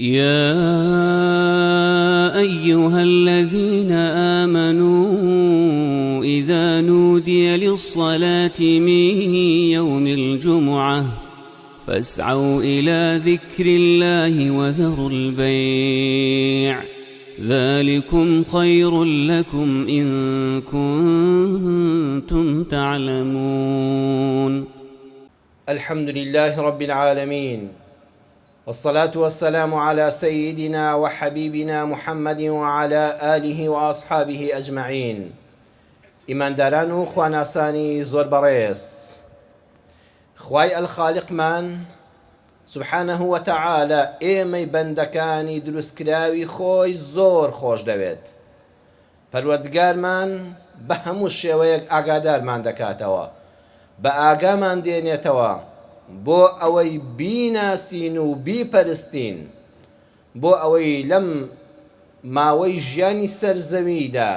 یا ایها الذین آمنوا اذا نودی للصلاة من یوم الجمعة فاسعوا الی ذکر اللە وذروا البیع ذلکم خیر لکم ان کنتم تعلمون. الحمد لله رب العالمین والصلاة والسلام علی سیدنا وحبیبنا محمد وعلی آله وأصحابه اجمعین ئیمانداران و خواناسانی زۆر بەڕێز خوای الخالقمان سبحانه وتعالی ئێمەی بەندەکانی دروستکراوی خۆی زۆر خۆش دەوێت پەروەردگارمان بە هەموو شێوەیەک ئاگادارمان دەکاتەوە، بە ئاگامان دێنێتەوە بۆ ئەوەی بیناسین و بیپەرستین، بۆ ئەوەی لەم ماوەی ژیانی سەر زەویدا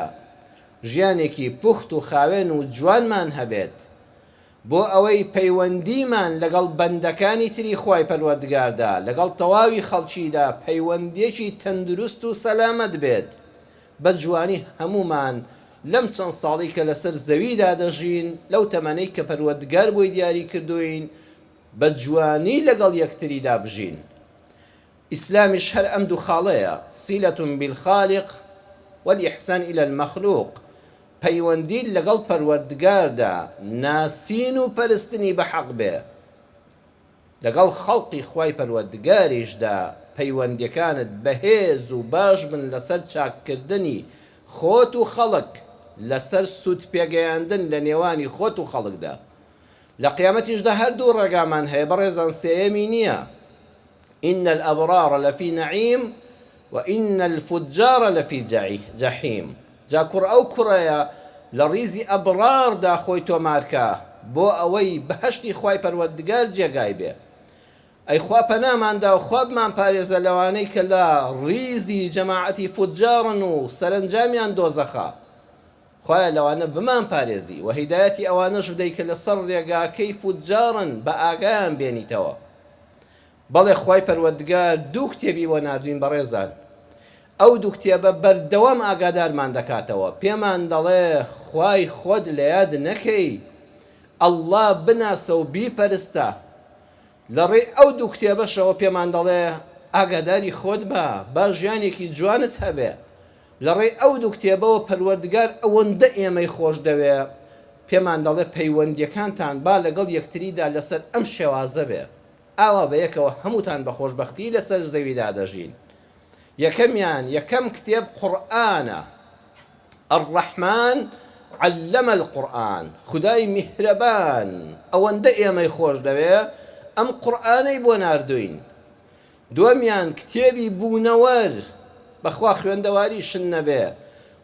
ژیانێکی پوخت و خاوێن و جوانمان هەبێت، بۆ ئەوەی پەیوەندیمان لەگەڵ بەندەکانی تری خوای پەروەردگاردا، لەگەڵ تەواوی خەڵکیدا پەیوەندیەکی تەندروست و سەلامەت بێت. بە جوانی هەموومان لەم چەند ساڵەی کە لەسەر زەویدا دەژین، لەو تەمەنەی کە پەروەردگار بۆی دیاری کردووین، بە جوانی لەگەڵ یەکتریدا بژین. ئیسلامیش هەر ئەم دوو خاڵەیە، صلە بالخالق والاحسان الی المخلوق، پەیوەندیت لەگەڵ پەروەردگاردا، ناسین و پەرستنی بە حەق بێ، لەگەڵ خەڵقی خوای پەروەردگاریشدا پەیوەندیەکانت بەهێز و باش بن لەسەر چاککردنی خۆت و خەڵک، لەسەر سوود پێگەیاندن لە نێوانی خۆت و خەڵکدا. لە قیامەتیشدا هەردوو ڕێگامان هەیە بەڕێزان سێیەمی نیە، ان الابرار لفی نعیم و ان الفجار لفی جحیم، جا کوڕ ئەو کوڕەیە لە ڕیزی ئەبڕاردا خۆی تۆمارکا بۆ ئەوەی بەهەشتی خوای پەروەردگار جێگای بێ. ئەی خوا پەنامان دا و خوا بمانپارێزە لەوانەی کە لە ڕیزی جەماعەتی فوجاڕن و سەرەنجامیان دۆزەخە. خوایە لەوانە بمانپارێزی و هیدایەتی ئەوانەش بدەی کە لەسەر ڕێگاکەی فوجاڕن بە ئاگایان بێنیتەوە. بەڵێ خوای پەروەردگار دوو کتێبی بۆ ناردوین بەڕێزان ئەو دوو کتێبە بەردەوام ئاگادارمان دەکاتەوە پێمان دەڵێ خوای خۆت لەیاد نەکەی اللە بناسە و بیپەرستە لەڕێی ئەو دوو کتێبەشەوە پێمان دەڵێ ئاگاداری خۆت بە با ژیانێکی جوانت هەبێ لەڕێی ئەو دوو کتێبەوە پەروەردگار ئەوەندە ئێمەی خۆش دەوێ پێمان دەڵێ پەیوەندیەکانتان با لەگەڵ یەکتریدا لەسەر ئەم شێوازە بێ ئاوا بەیەکەوە هەمووتان بە خۆشبەختی لەسەر زەویدا دەژین. یەکەمیان، یەکەم کتێب قورئانە، الرحمن علم القرآن، خودای میهرەبان ئەوەندە ئێمەی خۆش دەوێ ئەم قورئانەی بۆ ناردووین. دووەمیان کتێبی بوونەوەر، بەخوا خوێندەواریشت نەبێ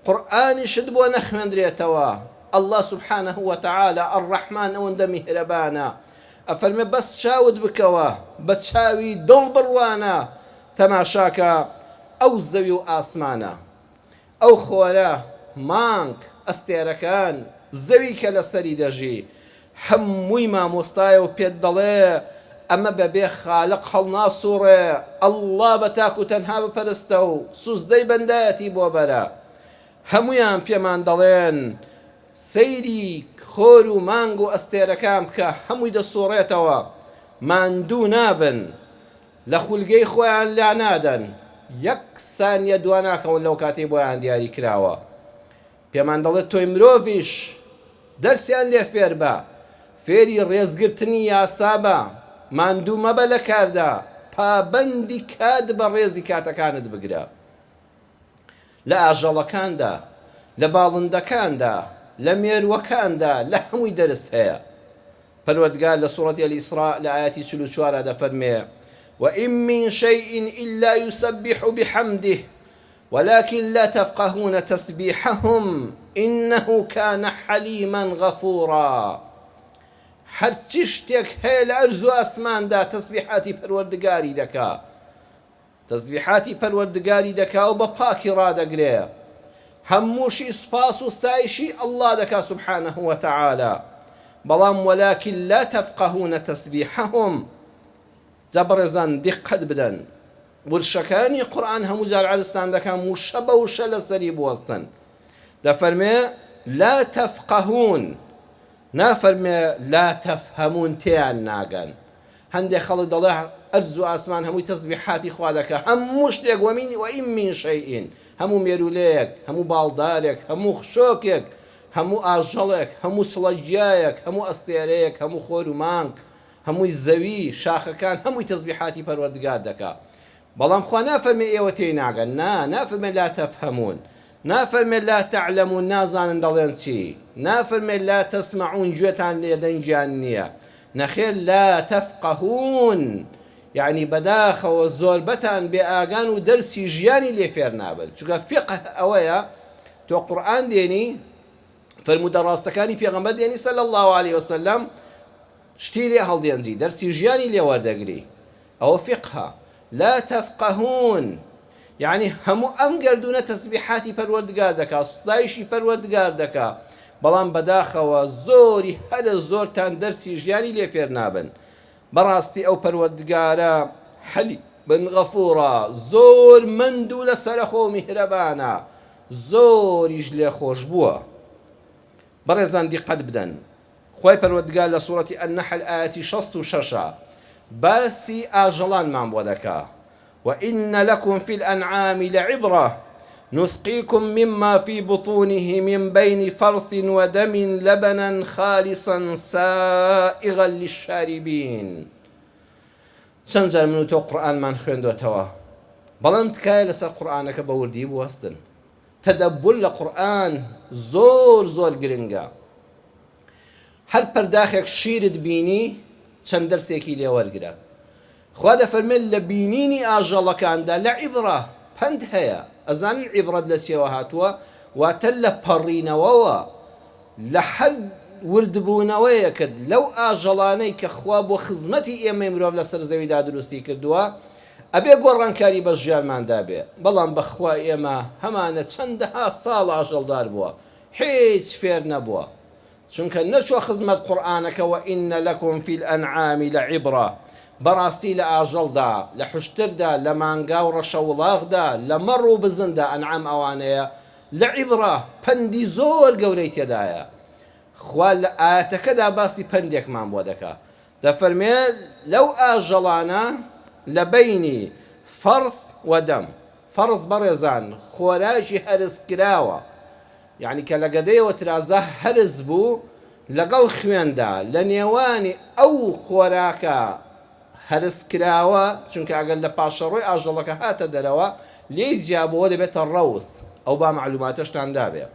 قورئانیشت بۆ نەخوێندرێتەوە، اللە سبحانە وتعالی الرحمن ئەوەندە میهرەبانە ئەفەرمێ بەس چاوت بکەوە بە چاوی دڵ بڕوانە تەماشاکە ئەو زەوی و ئاسمانە ئەو خۆرە، مانگ، ئەستێرەکان، زەوی کە لەسەری دەژی، هەمووی مامۆستایە و پێت دەڵێ ئەمە بەبێ خالق هەڵناسوڕێ، اللە بە تاک و تەنها بپەرستە و سوجدەی بەندایەتی بۆ بەرە. هەموویان پێمان دەڵێن سەیری خۆر و مانگ و ئەستێرەکان بکە هەمووی دەسوڕێتەوە، ماندوو نابن، لە خولگەی خۆیان لانادەن، یەک سانیە دواناکەون لەو کاتەی بۆیان دیاری کراوە. پێمان دەڵێت تۆی مرۆڤیش دەرسیان لێ فێربە، فێری ڕێزگرتنی یاسا بە، ماندوو مەبە لە کاردا، پابەندی کات بە ڕێزی کاتەکانت بگرە. لە ئاژەڵەکاندا، لە باڵندەکاندا، لە مێرووەکاندا، لە هەمووی دەرس هەیە. پەروەردگار لە سوڕەتی الاسراء لە ئایەتی 44 دا دەفەرموێ، وان من شیء الا یسبح بحمده ولکن لا تفقهون تسبیحهم انه کان حلیما غفورا هەرچی شتێک هەیە لە ئەرز و ئاسماندا تەسبیحاتی پەروەردگاری دەکا تەسبیحاتی پەروەردگاری دەکا و بە پاکی ڕادەگرێ هەمووشی سوپاس و ستایشی اللە دەکا سبحانە وتعالی بەڵام ولکن لا تفقهون تسبیحهم جا بەڕێزان دیقەت بدەن. ورشەکانی قورئان هەموو جار عەرزتان دەکەم وشە بە وشە لەسەری بوەستن دەفەرمێ لا تفقهون نافەرمێ لا تفهمون تێیان ناگەن هەندێ خەڵک دەڵێ ئەرز و ئاسمان هەمووی تەسبیحاتی خوا دەکا هەموو شتێک ومین وئین من شیء هەموو مێروولەیەک هەموو باڵدارێک هەموو خشۆکێک هەموو ئاژەڵێک هەموو چڵە گیایەک هەموو ئەستێرەیەک هەموو خۆر و مانگ هەمووی زەوی شاخەکان هەمووی تەسبیحاتی پەروەردگار دەکا بەڵام خوا نافەرمێ ئێوە تێی ناگەن نا نافەرمێ لا تفهمون نافەرمێ لا تعلمون نازانن دەڵێن چی نافەرمێ لا تسمعون گوێتان لێ دەنگیان نییە نەخێر لا تفقهون یەعنی بەداخەوە زۆربەتان بێ ئاگان و دەرسی ژیانی لێ فێر نابن چونکە فیقه ئەوەیە تۆ قورئان دێنی فەرموودە ڕاستەکانی پێغەمبەر دێنی صلی اللە علیە وسلم شتی لێ هەڵدێنجی دەرسی ژیانی لێ وەردەگری ئەوە فیقهە لا تفقهون یەعنی هەموو ئەم گەردوونە تەسبیحاتی پەروەردگار دەکا ستایشی پەروەردگار دەکا بەڵام بەداخەوە زۆری هەرە زۆرتان دەرسی ژیانی لێ فێر نابن بەڕاستی ئەو پەروەردگارە حەلی بن غەفورە زۆر مەند و لەسەرەخۆ و میهرەبانە زۆریش لێخۆشبووە بەڕێزان دیقەت بدەن خوای پەروەردگار لە سوڕەتی النحل ئایەتی 66 باسی ئاژەڵانمان بۆ دەکا وإن لكم في الأنعام لعبرة نسقيكم مما في بطونه من بين فرث ودم لبنا خالصا سائغا للشاربين چەند جار من و تۆ قورئانمان خوێندۆتەوە بەڵام تکایە لەسەر قورئانەکە بە وردی بوەستن تەدەبور لە قورئان زۆر زۆر گرنگە هەر پەرداخێک شیرت بینی چەند دەرسێکی لێ وەرگرە خوا دەفەرمێت لە بینینی ئاژەڵەکاندا لە عیبرە پەند هەیە ئەزانن عیبرەت لە چیەوە هاتووە واتە لە پەڕینەوەوە لە هەر وردبوونەوەیەکت لەو ئاژەڵانەی کە خوا بۆ خزمەتی ئێمەی مرۆڤ لەسەر زەویدا دروستی کردووە ئەبێ گۆڕانکاری بە ژیانماندا بێ بەڵام بەخوا ئێمە هەمانە چەندەها ساڵ ئاژەڵدار بووە هیچ فێر نەبووە چونکە نەچوە خزمەت قورئانەکە وان لکم فی الانعام لعبرە بەڕاستی لە ئاژەڵدا لە حوشتردا لە مانگا و ڕەشە وڵاغدا لە مەڕ و بزندا ئەنعام ئەوانەیە لعبرە پەندی زۆر گەورەی تێدایە خوا لە ئایەتەکەدا باسی پەندێکمان بۆ دەکا دەفەرمێ لەو ئاژەڵانە لە بەینی فەرث و دەم فەرث بەڕێزان خۆراکی هەرس کراوە یەعنی کە لە گەدەیەوە ترازا هەرس بوو لەگەڵ خوێندا لە نێوانی ئەو خۆراکە هەرس کراوە چونکە ئەگەر لە پاشەڕۆی ئاژەڵەکە هاتە دەرەوە لێی جیابۆوە دەبێتە ڕەوث ئەو با مەعلوماتەشتان دابێ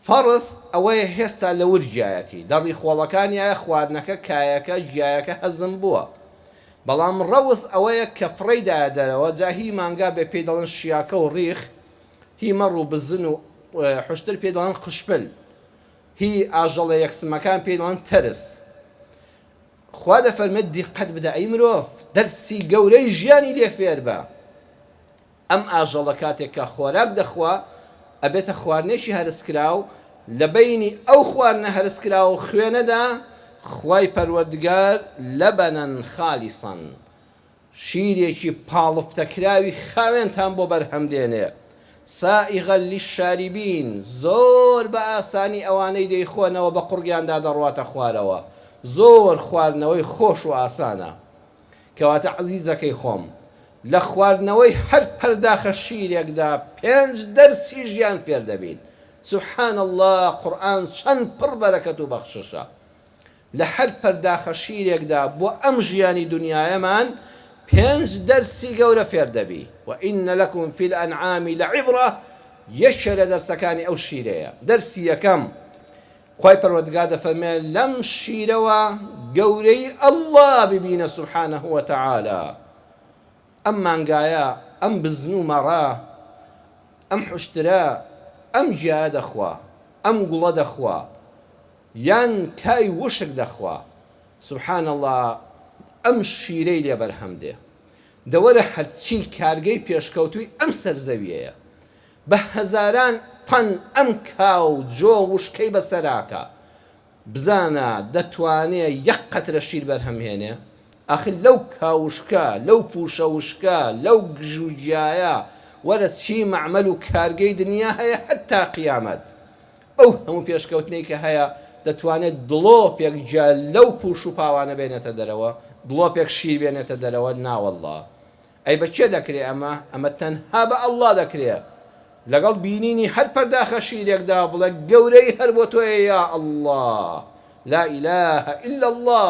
فەرث ئەوەیە هێستا لە ورگیایەتی لە ڕیخۆڵەکانیایە خواردنەکە کایەکە گیایەکە هەزم بووە بەڵام ڕەوث ئەوەیە کە فڕێی دایە دەرەوە جا هی مانگا بێ پێی دەڵێن شیاکە و ڕیخ هی مەڕ و بزن و حوشتر پێی دەڵێن قشپل هی ئاژەڵە یەکسمەکان پێی دەڵێن تەرس خوا دەفەرمێت دیقەت بدە ئەی مرۆڤ دەرسی گەورەی ژیانی لێ فێربە ئەم ئاژەڵە کاتێک کە خۆراک دەخوا ئەبێتە خواردنێکی هەرسکراو لە بەینی ئەو خواردنە هەرسکراو و خوێنەدا خوای پەروەردگار لبنا خالصا شیرێکی پاڵفتەکراوی خاوێنتان بۆ بەرهەم دێنێ، سائغا للشاربین، زۆر بە ئاسانی ئەوانەی دەیخۆنەوە بە قوڕگیاندا دەڕواتە خوارەوە، زۆر خواردنەوەی خۆش و ئاسانە. کەواتە عەزیزەکەی خۆم، لە خواردنەوەی هەر پەرداخە شیرێکدا پێنج دەرسی ژیان فێر دەبین. سبحان اللە قورئان چەند پڕ بەرەکەت و بەخششە. لە هەر پەرداخە شیرێکدا بۆ ئەم ژیانی دونیایەمان پێنج دەرسی گەورە فێر دەبی، وان لکم فی الانعام لعبرە، یەکێ لە دەرسەکانی ئەو شیرەیە. دەرسی یەکەم، خوای پەروەردگار دەفەرمێ لەم شیرەوە گەورەیی اللە ببینە سبحانە وتعالی، ئەم مانگایە، ئەم بزن و مەڕە، ئەم حوشترە، ئەم گیایە دەخوا، ئەم گوڵە دەخوا، یان کای وشک دەخوا سبحان اللە ئەم شیرەی لێ بەرهەم دێ دەوەرە هەرچی کارگەی پێشکەوتوی ئەم سەر زەویەیە بە هەزاران تەن ئەم کا و جۆ وشکەی بەسەراکا بزانە دەتوانێ یەک قەترە شیر بەرهەم هێنێ؟ ئاخر لەو کاوشکە، لەو پووشە وشکە، لەو گژوگیایە، وەرە چی مەعمەل و کارگەی دنیا هەیە هەتا قیامەت. ئەو هەموو پێشکەوتنەی کە هەیە دەتوانێت دڵۆپێک گیا لەو پووش و پاوانە بێنێتە دەرەوە، دڵۆپێک شیر بێنێتە دەرەوە؟ ناوەڵڵا. ئەی بە کێ دەکرێ ئەمە؟ ئەمە تەنها بە اللە دەکرێ. لەگەڵ بینینی هەر پەرداخە شیرێکدا بڵێ گەورەیی هەر بۆ تۆیە یا اللە لا الە الا اللە.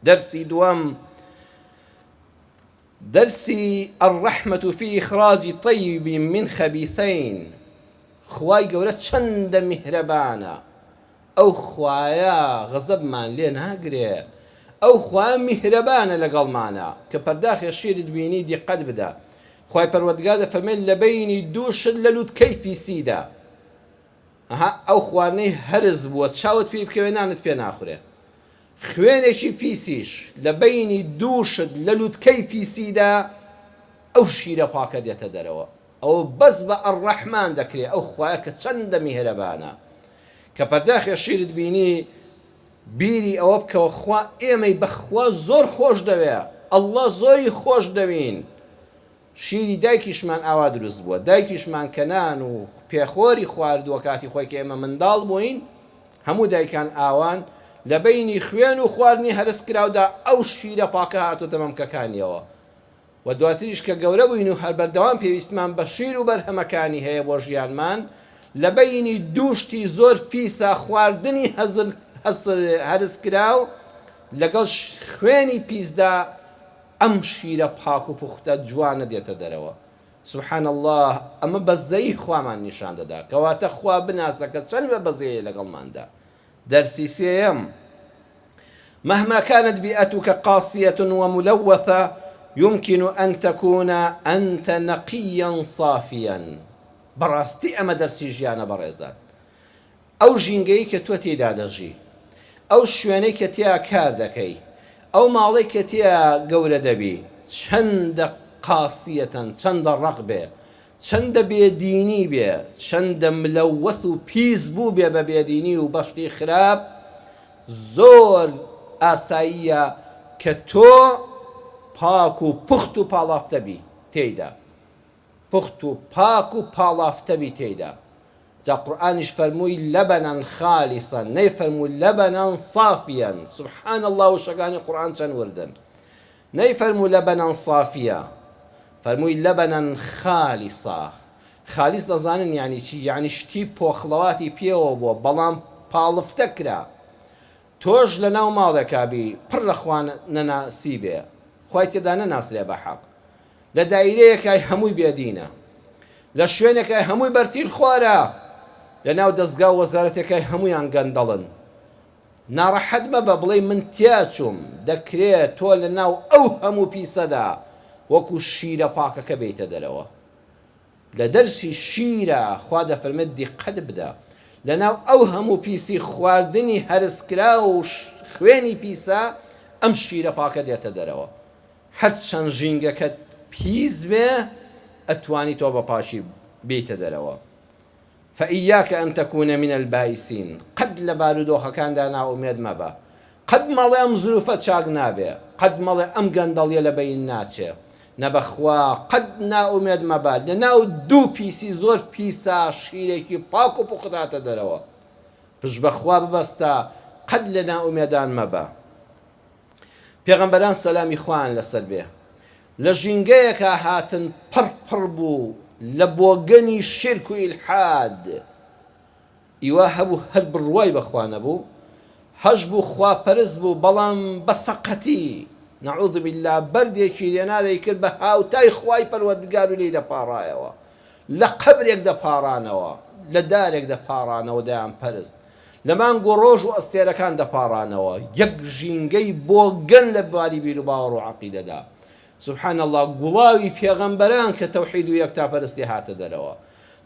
دەرسی دووەم، دەرسی الرحمە فی اخراج طیب من خبیثین، خوای گەورە چەندە میهرەبانە، ئەو خوایە غەزەبمان لێ ناگرێ، ئەو خوایە میهرەبانە لەگەڵمانا، کە پەرداخێ شیرت بینی دیقەت بدە، خوای پەروەردگار دەفەرمێت لە بەینی دوو شت لە لوتکەی پیسیدا، ئەها ئەو خواردنەی هەرس بووە چاوت پێی بکەوێ نانت پێ ناخورێ، خوێنێکی پیسیش لە بەینی دوو شت لە لوتکەی پیسیدا ئەو شیرە پاکە دێتە دەرەوە. ئەوە بەس بە الرحمن دەکرێ ئەو خوایە کە چەندە میهرەبانە کە پەرداخێ شیرت بینی بیری ئەوە بکەوە خوا ئێمەی بەخوا زۆر خۆش دەوێ اللە زۆری خۆش دەوین شیری دایکیشمان ئاوا دروست بووە دایکیشمان کە نان و پێخۆری خواردووە کاتی خۆی کە ئێمە منداڵ بووین هەموو دایکان ئاوان لە بەینی خوێن و خواردنی هەرس کراودا ئەو شیرە پاکە هاتۆتە مەمکەکانیەوە و دواتریش کە گەورە بووین و هەر بەردەوام پێویستمان بە شیر و بەرهەمەکانی هەیە بۆ ژیانمان، لە بەینی دوو شتی زۆر پیسا خواردنی هەرسکراو لەگەڵ خوێنی پیسدا ئەم شیرە پاک و پوختە جوانە دێتە دەرەوە. سبحان اللە ئەمە بەزەیی خوامان نیشان دەدا، کەواتە خوا بناسە کە چەند بە بەزەیە لەگەڵماندا. دەرسی سێیەم، مهما كانت بيئتك قاسية وملوثة يمكن أن تكون أنت نقيا صافيا بەڕاستی ئەمە دەرسی ژیانە بەڕێزان ئەو ژینگەی کە تۆ تێیدا دەژی ئەو شوێنەی کە تیا کار دەکەی ئەو ماڵەی کە تیا گەورە دەبی چەندە قاسیەتەن چەندە ڕەق بێ چەندە بێدینی بێ چەندە ملەوەث و پیس بووبێ بە بێدینی و بەشتی خراپ زۆر ئاساییە کە تۆ پاک و پوخت و پاڵافتە بی تێیدا پوخت و پاک و پاڵافتە بی تێیدا جا قورئانیش فەرمووی لبنا خالصا نەیفەرموو لبنا صافیا سبحان اللە وشەکانی قورئان چەند وردن نەیفەرموو لبنا صافیا فەرمووی لبنا خالصا خالیس دەزانن یانی چی؟ یانی شتی پۆخڵەواتی پێوە بووە بەڵام پاڵفتە کرا. تۆش لە ناو ماڵێکا بی پڕ لە خوا نەناسی بێ خوای تێدا نەناسرێ بە حەق. لە دایرەیەکای هەمووی بێ دینە. لە شوێنێکای هەمووی بەرتیل خوارە. لە ناو دەزگا و وەزارەتێکای هەموویان گەندەڵن. ناڕەحەت مەبە بڵێی من تێچووم، دەکرێ تۆ لە ناو ئەو هەموو پیسەدا وەکو شیرە پاکەکە بێیتە دەرەوە. لە دەرسی شیرا خوا دەفەرمێت دیقەت بدە لەناو ئەو هەموو پیسی خواردنی هەرسکراو و خوێنی پیسە ئەم شیرە پاکە دێتە دەرەوە هەرچەند ژینگەکەت پیس بێ ئەتوانی تۆ بە پاکی بێیتە دەرەوە. فإیاک ان تکون من البائسین، قەت لە بارودۆخەکاندا نائومێد مەبە، قەت مەڵێ ئەم زروفە چاک نابێ، قەت مەڵێ ئەم گەندەڵیە لە بەین ناچێ، نە بەخوا قەت نائومێد مەبە، لەناو دوو پیسی زۆر پیسا شیرێکی پاک و پوخت هاتە دەرەوە، پشت بەخوا ببەستە قەت لە نائومێدان مەبە. پێغەمبەران سەلامی خوایان لەسەر بێ لە ژینگەیەکا هاتن پڕ پڕ بوو لە بۆگەنی شیرک و ئیلحاد ئیوا هەبوو هەر بڕوای بە خوا نەبوو هەش بوو خوا پەرست بوو بەڵام بە سەقەتی نعوذ باللە بەردێکی لێنا دەیکرد بە هاوتای خوای پەروەردگار و لێی دەپاڕایەوە لە قەبرێک دەپاڕانەوە لە دارێک دەپاڕانەوە دەیان پەرست لە مانگ و ڕۆژ و ئەستێرەکان دەپاڕانەوە، یەک ژینگەی بۆگەن لە بواری بیروباوەڕ و عەقیدەدا. سبحان اللە گوڵاوی پێغەمبەران کە تەوحید و یەکتاپەرستی هاتە دەرەوە.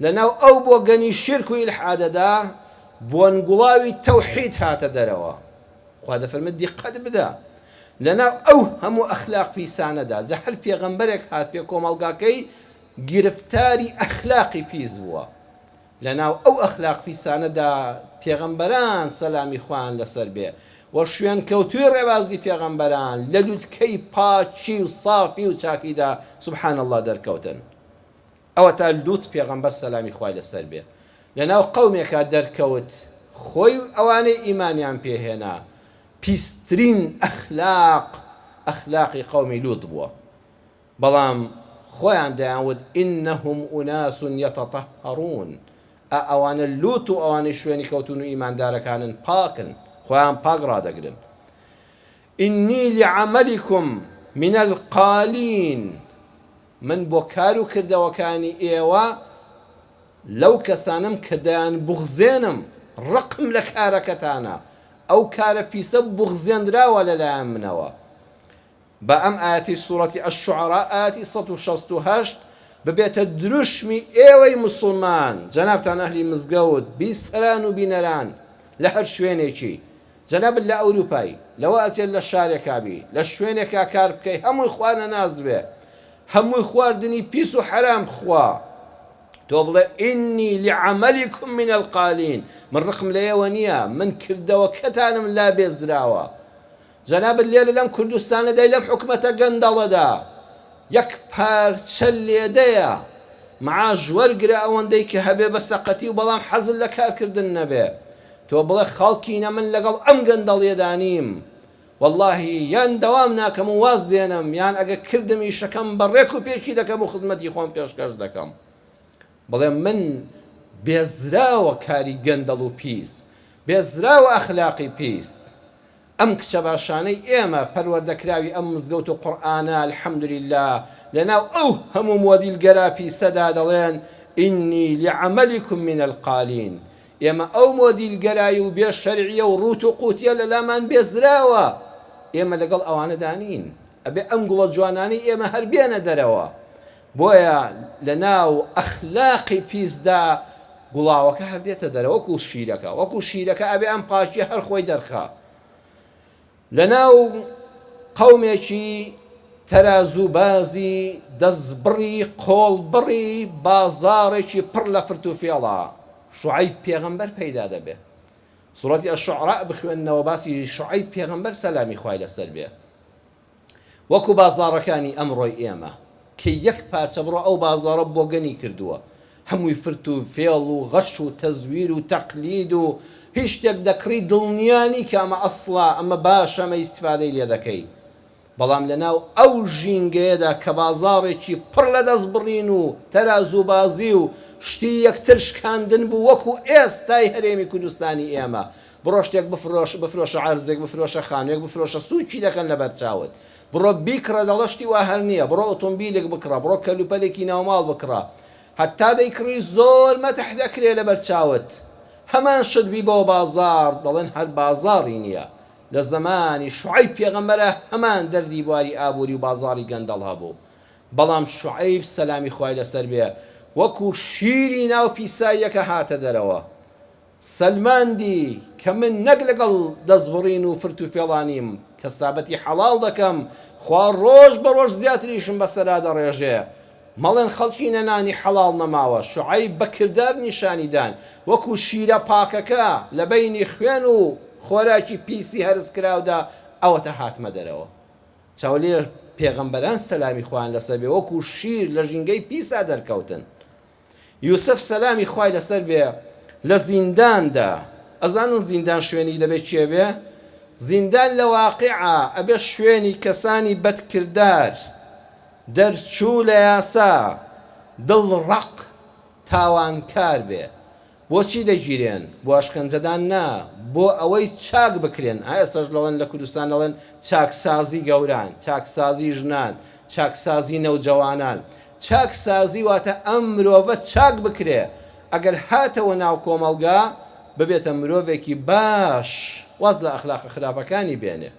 لە ناو ئەو بۆگەنی شیرک و ئیلحادەدا بۆن گوڵاوی تەوحید هاتە دەرەوە. خوا دەفەرمێت دیقەت بدە لە ناو ئەو هەموو ئەخلاق پیسانەدا جا هەر پێغەمبەرێک هات پێ کۆمەڵگاکەی گرفتاری ئەخلاقی پیس بووە. لەناو ئەو ئەخلاق پیسانەدا پێغەمبەران سەلامی خوایان لەسەر بێ. و شوێنکەوتووی ڕێبازی پێغەمبەران لە لوتکەی پاکی و سافی و چاکیدا سبحان اللە دەرکەوتن. ئەوەتا لوط پێغەمبەر سەلامی خوای لەسەر بێ لەناو قەومێکا دەرکەوت خۆی و ئەوانەی ئیمانیان پێ هێنا پیسترین ئەخلاق ئەخلاقی قەومی لوط بووە بەڵام خۆیان دەیانوت انهم اناس یتطهرون ئا ئەوانە لوط و ئەوانەی شوێنی کەوتون و ئیماندارەکانن پاکن خۆیان پاک ڕادەگرن انی لعملکم من القالین من بۆ کار و کردەوەکانی ئێوە لەو کەسانەم کە دەیانبوغزێنم، ڕقم لە کارەکەتانە، ئەو کارە پیسە بوغزێنراوە لەلایەن منەوە. با ئەم ئایەتەی سوڕەتی الشعراء ئایەتی 168 ببێتە دروشمی ئێوەی موسڵمان، جەنابتان ئەهلی مزگەوت، بیسەران و بینەران لە هەر شوێنێکی، جەنابت لە ئەوروپای، لەوە ئەچێت لە شارێکا بی، لە شوێنێکا کار بکەی هەمووی خوا نەناس بێ، هەمووی خواردنی پیس و حەرام بخوا، تۆ بڵێ انی لعملکم من القالین، من ڕقم لە ئێوە نییە، من کردەوەکەتانم لا بێزراوە. جەنابت لێرە لەم کوردستانەدای لەم حکومەتە گەندەڵەدا یەک پارچە لێدەیە معاش وەرگرە ئەوەندەی کە هەبێ بە سەقەتی و بەڵام حەزت لە کارکردن نەبێ تۆ بڵێ خەڵکینە من لەگەڵ ئەم گەندەڵیەدا نیم وەڵاهی یان دەوام ناکەم و واز دێنم یان ئەگە کردم ئیشەکەم بە ڕێک و پێکی دەکەم و خزمەتی خۆم پێشکەش دەکەم بڵێ من بێزراوە کاری گەندەڵ و پیس بێزراوە ئەخلاقی پیس ئەم کچە باشانەی ئێمە پەروەردەکراوی ئەم مزگەوت و قورئانە الحمدللە لەناو ئەو هەموو مۆدیلگەرا پیسەدا دەڵێن انی لعملکم من القالین ئێمە ئەو مۆدیلگەرایی و بێ شەرعیە و ڕووت و قوتیە لەلامان بێزراوە ئێمە لەگەڵ ئەوانەدا نین ئەبێ ئەم گوڵە جوانانەی ئێمە هەر بێنە دەرەوە بۆیە لەناو ئەخلاقی پیسدا گوڵاوەکە هەر دێتە دەرەوە وەکو شیرەکە وەکو شیرەکە ئەبێ ئەم پاکیە هەر خۆی دەرخا لەناو قەومێکی تەرازوبازی دەستبڕی قۆڵبڕی بازاڕێکی پڕ لە فرت و فێڵە شوعەیب پێغەمبەر پەیدا دەبێ سوڕەتی الشعراء بخوێننەوە باسی شوعەیب پێغەمبەر سەلامی خوای لەسەر بێ وەکو بازاڕەکانی ئەمڕۆی ئێمە کە یەک پارچە بڕۆ ئەو بازاڕە بۆگەنی کردووە هەمووی فرت و فێڵ و غەش و تەزویر و تەقلید و هیچ شتێک دەکڕی دڵنیا نی کە ئەمە ئەسڵە ئەمە باشە ئەمە ئیستفادەی لێ دەکەی بەڵام لەناو ئەو ژینگەیەدا کە بازاڕێکی پڕ لە دەستبڕین و تەرازووبازی و شتی یەکتر شکاندن بوو وەکو ئێستای هەرێمی کوردستانی ئێمە بڕۆ شتێک بفرۆش بفرۆشە عەرزێک بفرۆشە خانوێک بفرۆشە سوکی دەکەن لەبەر چاوت بڕۆ بیکڕە دەڵێ شتی وا هەر نیە بڕۆ ئۆتۆمبیلێک بکڕە بڕۆ کەلوپەلێکی ناوماڵ بکڕە هەتا دەیکڕی زۆر مەتح دەکرێ لەبەر چاوت هەمان شت بیبەوە بازاڕ دەڵێن هەر بازاڕی نیە لە زەمانی شوعەیب پێغەمبەرا هەمان دەردی بواری ئابوری و بازاڕی گەندەڵ هەبوو بەڵام شوعەیب سەلامی خوای لەسەر بێ وەکو شیری ناو پیساییەکە هاتە دەرەوە سەلماندی کە من نەک لەگەڵ دەستبڕین و فرت و فێڵانیم، کەسابەتی حەڵاڵ دەکەم، خوا ڕۆژ بە ڕۆژ زیاتریشم بەسەرا دەڕێژێ. مەڵێن خەڵکینە نانی حەڵاڵ نەماوە، شوعەیب بە کردار نیشانی دان، وەکو شیرە پاکەکە لە بەینی خوێن و خۆراکی پیسی هەرسکراودا ئەوەتا هاتمە دەرەوە. چاو لێ پێغەمبەران سەلامی خوایان لەسەر بێ وەکو شیر لە ژینگەی پیسا دەرکەوتن. یوسف سەلامی خوای لەسەر بێ لە زینداندا، ئەزانن زیندان شوێنی دەبێ کێ بێ؟ زیندان لە واقیعا ئەبێ شوێنی کەسانی بەدکردار، دەرچوو لە یاسا، دڵ ڕەق، تاوانکار بێ. بۆچی دەگیرێن؟ بۆ ئەشکەنجەدان نا، بۆ ئەوەی چاک بکرێن، ئا ئێستاش دەڵێن لە کوردستان دەڵێن چاکسازی گەوران، چاکسازی ژنان، چاکسازی نەوجەوانان، چاکسازی واتە ئەم مرۆڤە چاک بکرێ، ئەگەر هاتەوە ناو کۆمەڵگا ببێتە مرۆڤێکی باش، واز لە ئەخلاقە خراپەکانی بێنێ.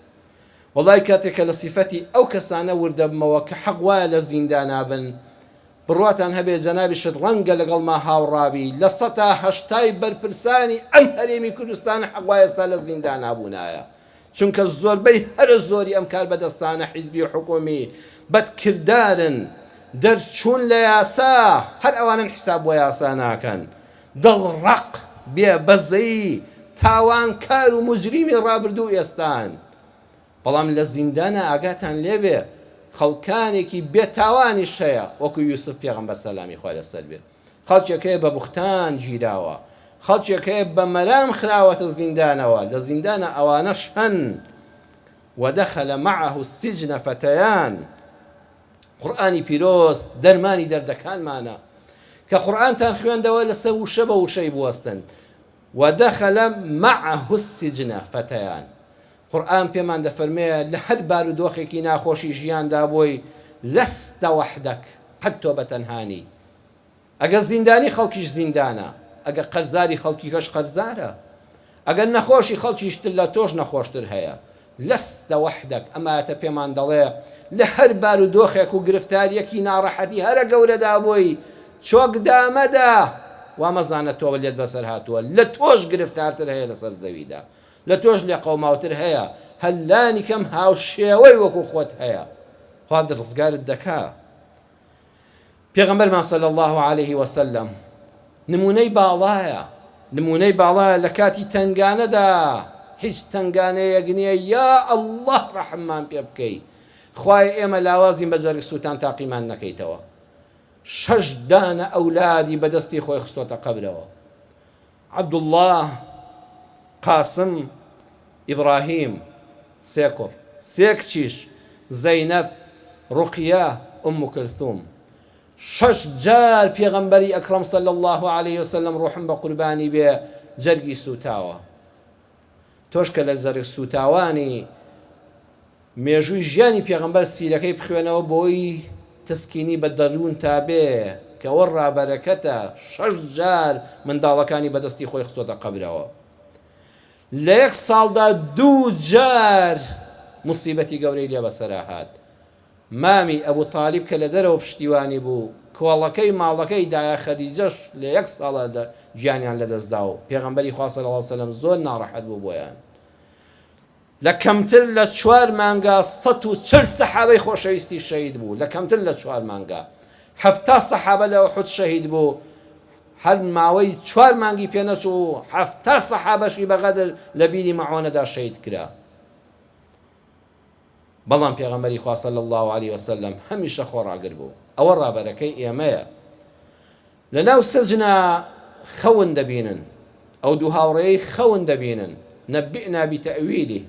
وەڵای کاتێک کە لە سیفەتی ئەو کەسانە ورد دەبمەوە کە حەق وایە لە زیندانا بن، بڕواتان هەبێ جەنابیشت ڕەنگە لەگەڵما هاوڕابی، لە سەتا هەشتای بەرپرسانی ئەم هەرێمی کوردستانە حەق وایە ئێستا لە زیندانا بوونایە، چونکە زۆربەی هەرە زۆری ئەم کاربەدەستانە حیزبی و حکومی بەدکردارن، دەرچوون لە یاسا، هەر ئەوانەن حیساب بۆ یاسا ناکەن، دڵ ڕەق، بێ بەزەیی، تاوانکار و موجریمی ڕابردوو و ئێستان. بەڵام لە زیندانا ئاگاتان لێبێ خەڵکانێکی بێ تاوانیش هەیە وەکو یوسف پێغەمبەر سەلامی خوای لەسەر بێ. خەڵکێک هەیە بە بوختان گیراوە، خەڵکێک هەیە بە مەرام خراوەتە زیندانەوە، لە زیندانا ئەوانەش هەن. ودخل معه السجن فتیان. قورئانی پیرۆز دەرمانی دەردەکانمانە. کە قورئانتان خوێندەوە لەسەر وشە بە وشەی بوەستن. ودخل معه السجن فتیان. قورئان پێمان دەفەرمێ لە هەر بارودۆخێکی ناخۆشی ژیاندا بووی لست وحدک قەت تۆ بە تەنها نی. ئەگەر زیندانی خەڵکیش زیندانە، ئەگەر قەرزاری خەڵکیکەش قەرزارە، ئەگەر نەخۆشی خەڵکیش لە تۆش نەخۆشتر هەیە. لست وحدک، ئەم ئایەتە پێمان دەڵێ لە هەر بارودۆخێک و گرفتاریەکی ناڕەحەتی هەرە گەورەدا بووی چۆک دامەدە، وا مەزانە تۆ لێت بەسەر هاتووە، لە تۆش گرفتارتر هەیە لەسەر زەویدا، لە تۆش لێقەوماوتر هەیە، هەر لانی کەم هاوشێوەی وەکو خۆت هەیە، خوا ڕزگارت دەکا. پێغەمبەرمان صلی اللە علیه وسلم نمونەی باڵایە، نمونەی باڵایە لە کاتی تەنگانەدا هیچ تەنگانەیەک نییە یا اللە ڕەحممان پێ بکەی خوایە ئێمە لاوازین بە جەرگ سووتان تاقیمان نەکەیتەوە شەش دانە ئەولادی بەدەستی خۆی خستۆتە قەبرەوە عەبدوڵڵا، قاسم، ئیبڕاهیم، سێ کوڕ، سێ کچیش، زەینەب، ڕوقیە، ئوم کلثوم. شەش جار پێغەمبەری ئەکڕەم صلی اللە علیە وسلم ڕوحم بە قوربانی بێ جەرگی سووتاوە. تۆش کە لە جەرگ سووتاوانی مێژووی ژیانی پێغەمبەر سیرەکەی بخوێنەوە بۆی تەسکینی بە دەروونتا بێ کە ئەوە ڕابەرەکەتە شەش جار منداڵەکانی بە دەستی خۆی خستۆتە قەبرەوە لە یەک ساڵدا دوو جار موسیبەتی گەورەی لێ بەسەرا هات مامی ئەبو تالیب کە لە دەرەوە پشتیوانی بوو کۆڵەکەی ماڵەکەی دایە خەدیجەش لە یەک ساڵا گیانیان لەدەست دا و پێغەمبەری خوا صلی اللە علیە وسلم زۆر ناڕەحەت بوو بۆیان لە کەمتر لە چوار مانگا 140 سەحابەی خۆشەویستی شەهید بوو، لە کەمتر لە چوار مانگا 70 سەحابە لە ئوحود شەهید بوو، هەر ماوەی چوار مانگی پێ نەچوو 70 سەحابەشی بە غەدر لە بیری مەعۆنەدا شەهید کرا. بەڵام پێغەمبەری خوا صلی اللە علیە وسلم هەمیشە خۆڕاگر بوو، ئەوە ڕابەرەکەی ئێمەیە. لەناو سجنا خەون دەبینن، ئەو دوو هاوڕێیەی خەون دەبینن، نبئنا بتأویله،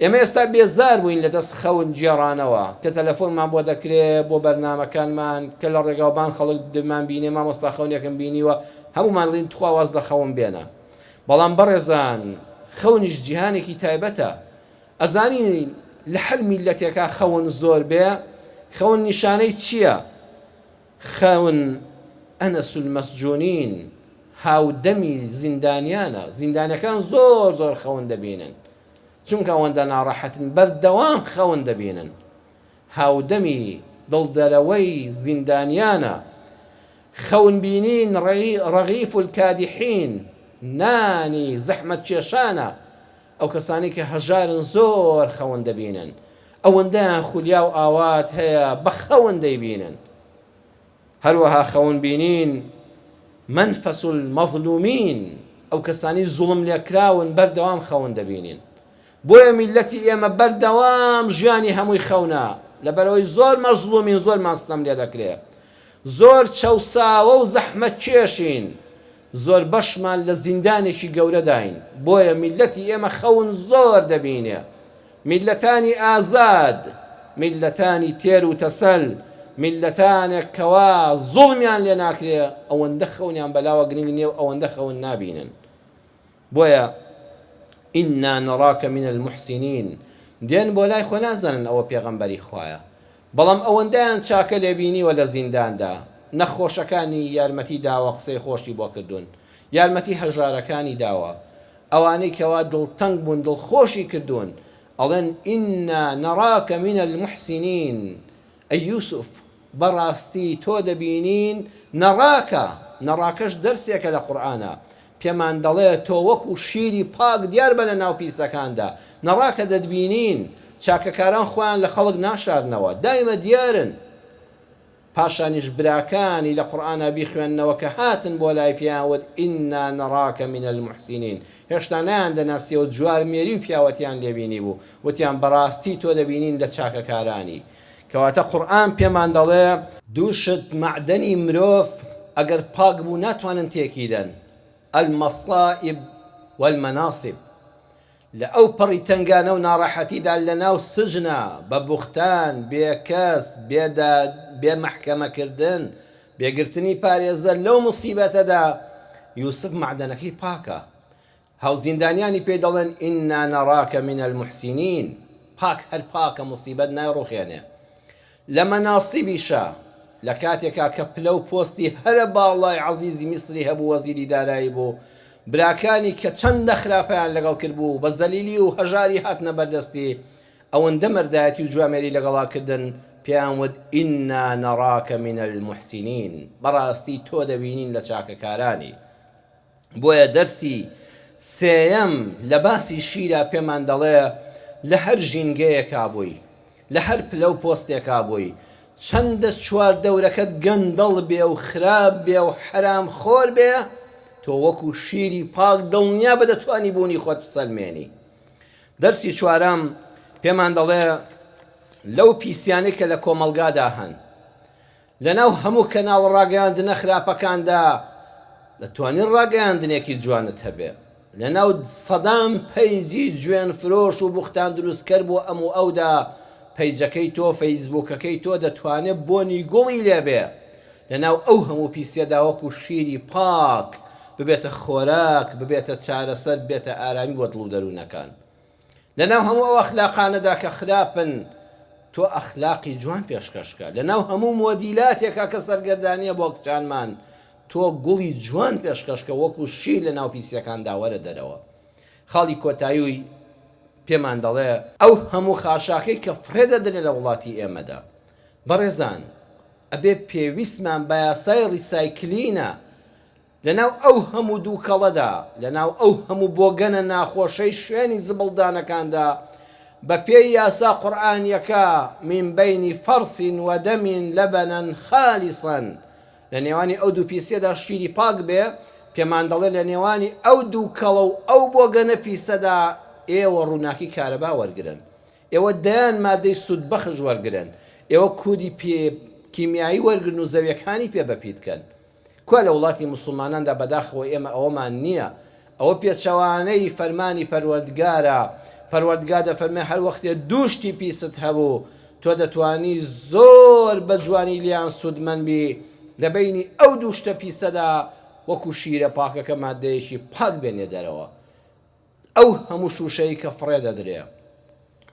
ئێمە ئێستا بێزار بووین لەدەست خەون گێڕانەوە، کە تەلەفۆنمان بۆ دەکرێ بۆ بەرنامەکانمان، کە لە ڕێگاوبان خەڵک دەمان بینێ مامۆستا خەونێکم بینیوە، هەموومان دەڵێین تخوا واز لە خەون بێنە. بەڵام بەڕێزان خەونیش جیهانێکی تایبەتە، ئەزانین لە هەر میللەتێکا خەون زۆر بێ، خەون نیشانەی چییە؟ خەون انس المسجونین هاودەمی زیندانیانە، زیندانیەکان زۆر زۆر خەون دەبینن چونکە ئەوەندە ناڕەحەتن بەردەوام خەون دەبینن، هاودەمی دڵدەرەوەی زیندانیانە، خەون بینین رغیف الکادحین نانی زەحمەتکێشانە، ئەو کەسانەی کە هەژارن زۆر خەون دەبینن ئەوەندەیان خولیا و ئاوات هەیە بە خەون دەیبینن هەروەها خەون بینین منفس المظلومین ئەو کەسانی زوڵم لێکراون بەردەوام خەون دەبینین بۆیە میلەتی ئێمە بەردەوام ژیانی هەمووی خەونە لەبەرەوەی زۆر مەزڵومین زۆرمان ستەم لێ دەکرێ زۆر چەوساوە و زەحمەتکێشین زۆربەشمان لە زیندانێکی گەورەداین، بۆیە میللەتی ئێمە خەون زۆر دەبینێ. میللەتانی ئازاد، میللەتانی تێر و تەسەل، میللەتانێک کەوا زوڵمیان لێ ناکرێ ئەوەندە خەونیان بەلاوە گرنگ نییە و ئەوەندە خەون نابینن. بۆیە انا نراک من المحسنین دێن بۆ لای خۆ نازانن ئەوە پێغەمبەری خوایە. بەڵام ئەوەندەیان چاکە لێ بینیوە لە زینداندا نەخۆشەکانی یارمەتی داوە قسەی خۆشی بۆ کردوون یارمەتی هەژارەکانی داوە ئەوانەی کەوا دڵتەنگ بوون دڵخۆشی کردوون ئەڵێن انا نراک من المحسنین ئەی یوسف بەڕاستی تۆ دەبینین نراکە نراکەش دەرسێکە لە قورئانا پێمان دەڵێ تۆ وەکو شیری پاک دیار بە لە ناو پیسەکاندا، نەڕاکە دەتبینین، چاکەکاران خۆیان لە خەڵک ناشارنەوە، دایمە دیارن. پاشانیش براکانی لە قورئانا بیخوێننەوە کە هاتن بۆ لای پێیان وت انا نراک من المحسنین هێشتا نەیاندەناسیەوە جوارمێری و پیاوەتیان لێ بینیبوو وتیان بەڕاستی تۆ دەبینین لە چاکەکارانی کەواتە قورئان پێمان دەڵێ دوو شت مەعدەنی مرۆڤ ئەگەر پاک بوو ناتوانن تێکی دەن المصائب والمناصب لە ئەو پەڕی تەنگانە و ناڕەحەتیدا لە ناو سجنا، بە بوختان، بێ کەس، بێ داد، بێ مەحکەمە کردن، بێ گرتنی پارێزەر لەو موسیبەتەدا، یوسف مەعدەنەکەی پاکە. هاوزیندانیانی پێی دەڵێن انا نراک من المحسنین، پاک هەر پاکە موسیبەت نایڕوخێنێ. لە مەناسیبیشا، لە کاتێکا کە پلە و پۆستی هەرە باڵای عەزیزی میسری هەبوو وەزیری دارایی بوو، براکانی کە چەندە خراپەیان لەگەڵ کردبوو بە زەلیلی و هەژاری هاتنە بەردەستی، ئەوەندە مەردایەتی و جوامێری لەگەڵا کردن، پێیان وت، انا نراک من المحسنین، بەڕاستی تۆ دەبینین لە چاکەکارانی. بۆیە دەرسی سێیەم لە باسی شیرا پێمان دەڵێ لە هەر ژینگەیەکا بووی، لە هەر پلە و پۆستێکا بووی، چەندە چواردەورەکەت گەندەڵ بێ و خراپ بێ و حەرام خۆر بێ، تۆ وەکو شیری پاک دڵنیابە دەتوانی بوونی خۆت بسەلمێنی. دەرسی چوارەم پێمان دەڵێ لەو پیسیانەی کە لە کۆمەڵگادا هەن، لەناو هەموو کەناڵ ڕاگەیاندنە خراپەکاندا دەتوانی ڕاگەیاندنێکی جوانت هەبێ، لەناو سەدان پەیجی جوێن فرۆش و بوختان دروستکەر بۆ ئەم و ئەودا پەیجەکەی تۆ فەیسبوکەکەی تۆ دەتوانێ بۆنی گوڵی لێبێ، لەناو ئەو هەموو پیسیەدا وەکو شیری پاک ببێتە خۆراک ببێتە چارەسەر ببێتە ئارامی بۆ دڵ و دەروونەکان. لەناو هەموو ئەو ئەخلاقانەدا کە خراپن تۆ ئەخلاقی جوان پێشکەش کە، لەناو هەموو مۆدیلاتێکا کە سەرگەردانیە بۆ کچانمان تۆ گوڵی جوان پێشکەش کە وەکو شیر لەناو پیسیەکاندا وەرە دەرەوە. خاڵی کۆتایی پێمان دەڵێ، ئەو هەموو خاشاکەی کە فڕێ دەدرێ لە وڵاتی ئێمەدا بەڕێزان ئەبێ پێویستمان بە یاسای ڕیسایکلینە لەناو ئەو هەموو دووکەڵەدا، لەناو ئەو هەموو بۆگەنە ناخۆشەی شوێنی زبڵدانەکاندا، بەپێی یاسا قورئانیەکە، من بین فرث و دم لبنا خالصا، لە نێوانی ئەو دوو پیسیەدا شیری پاک بێ، پێمان دەڵێ لە نێوانی ئەو دووکەڵە و ئەو بۆگەنە پیسەدا ئێوە ڕووناکی کارەبا وەرگرن، ئێوە دەیان مادەی سوودبەخش وەرگرن، ئێوە کودی کیمیایی وەرگرن و زەویەکانی پێ بەپیت کەن. کوا لە وڵاتی موسڵماناندا بەداخەوە ئێمە ئەوەمان نییە ئەوە پێچەوانەی فەرمانی پەروەردگارە پەروەردگار دەفەرمێ هەر وەختێ دوو شتی پیست هەبوو تۆ دەتوانی زۆر بە جوانی لێیان سوودمەند بی لە بەینی ئەو دوو شتە پیسەدا وەکو شیرە پاکەکە مادەیەکی پاک بێنێ دەرەوە ئەو هەموو شووشەی کە فڕێ دەدرێ،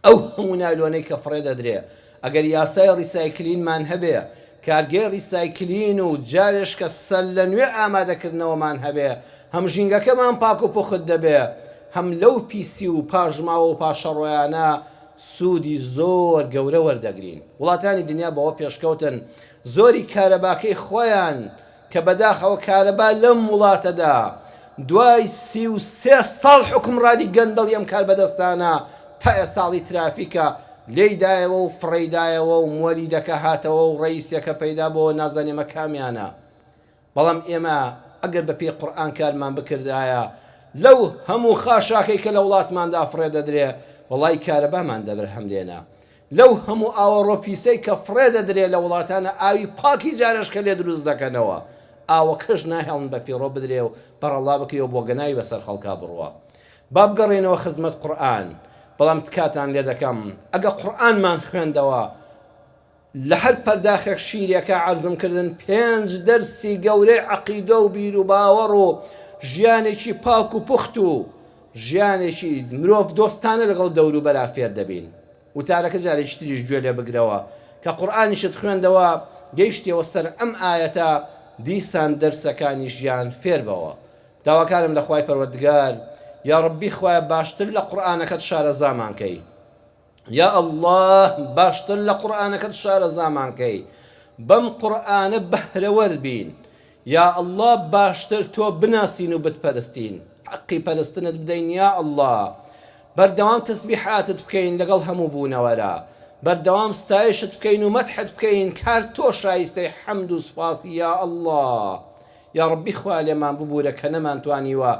ئەو هەموو نایلۆنەی کە فڕێ دەدرێ، ئەگەر یاسای ڕیسایکلینمان هەبێ، کارگەی ڕیسایکلین و جارێشکە سەرلەنوێ ئامادەکردنەوەمان هەبێ، هەم ژینگەکەمان پاک و پوخت دەبێ، هەم لەو پیسی و پاشماوە و پاشەڕۆیانە سوودی زۆر گەورە وەردەگرین. وڵاتانی دنیا بەوە پێشکەوتن، زۆری کارەباکەی خۆیان کە بەداخەوە کارەبا لەم وڵاتەدا دوای 33 ساڵ حوکمڕانی گەندەڵی ئەم کاربەدەستانە تا ئێستاڵی ترافیکە لێی دایەوە و فڕێی دایەوە و موەلیدەکە هاتەوە و ڕەئیسەکە پەیدا بۆوە نازانین ئەمە کامیانە بەڵام ئێمە ئەگەر بە پێی قورئان کارمان بکردایە لەو هەموو خاشاکەی کە لە وڵاتماندا فڕێ دەدرێ وەڵای کارەبامان دەبەرهەم دێنا لەو هەموو ئاوەڕۆ پیسەی کە فڕێ دەدرێ لە وڵاتانە ئاوی پاکی جارێشکە لێ دروست دەکەنەوە ئاوەکەش ناهێڵن بە فیڕۆ بدرێ و بەڕەڵا بکرێ و بۆگەناوی بەسەر خەڵکا بڕوا با بگەڕێینەوە خزمەت قورئان بەڵام تکاتان لێ دەکەم ئەگە قورئانمان خوێندەوە لە هەر پەرداخێک شیرێکا عەرزم کردن پێنج دەرسی گەورەی عەقیدە و بیروباوەڕ و ژیانێکی پاک و پوخت و ژیانێکی مرۆڤ دۆستانە لەگەڵ دەوروبەرا فێر دەبین وتارەکە جارێکی تریش گوێ لێ بگرەوە کە قورئانیشت خوێندەوە گەیشتیەوە سەر ئەم ئایەتە دیسان دەرسەکانی ژیان فێر بەوە داواکارم لە خوای پەروەردگار یاڕەبی خوایە باشتر لە قورئانەکەت شارەزامان کەی یا اللە باشتر لە قورئانەکەت شارەزامان کەی بەم قورئانە بەهرەوەر بین یا اللە باشتر تۆ بناسین و بتپەرستین حەقی پەرستنت بدەین یا اللە بەردەوام تەسبیحاتت بکەین لەگەڵ هەموو بوونەوەرە. بەردەوام ستایشت بکەین و مەدحت بکەین کە هەر تۆ شایستەی حەمد و سوپاسی یا اللە یاڕەبی خوایە لێمان ببورە کە نەمانتوانیوە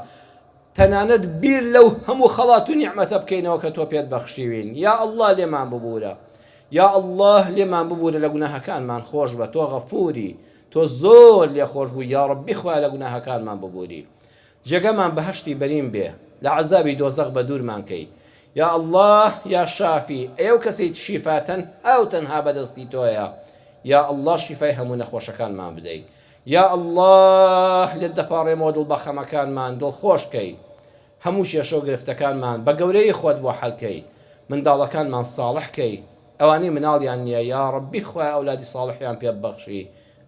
تەنانەت بیر لەو هەموو خەڵات و نیعمەتە بکەینەوە کە تۆ پێت بەخشیوین یا اللە لێمان ببورە یا اللە لێمان ببورە لە گوناهەکانمان خۆشبە تۆ غەفوری تۆ زۆر لێخۆشبووی یاڕەبی خوایە لە گوناهەکانمان ببوری جێگەمان بەهەشتی بەرین بێ لە عەزابی دۆزەخ بەدوورمان کەی یا اللە یا شافی ئەی ئەو کەسەی شیفا تەنها و تەنها بەدەستی تۆیە یا اللە شیفای هەموو نەخۆشەکانمان بدەی یا اللە لێت دەپاڕێمەوە دڵ بەخەمەکانمان دڵخۆش کەی هەموو کێشە و گرفتەکانمان بە گەورەی خۆت بۆ حەل کەی منداڵەکانمان ساڵح کەی ئەوانەی مناڵیان نییە یا ڕەبی خوایە ئەولادی ساڵحیان پێ ببەخشی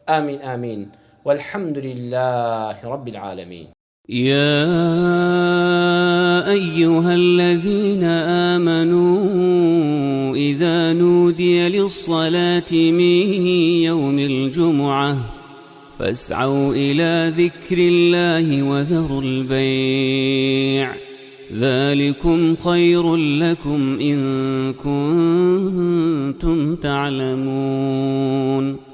آمین آمین والحمد لله رب العالمین. يا أيها الذين آمنوا إذا نودي للصلاة من يوم الجمعة فاسعوا إلى ذكر الله وذروا البيع ذلكم خير لكم إن كنتم تعلمون.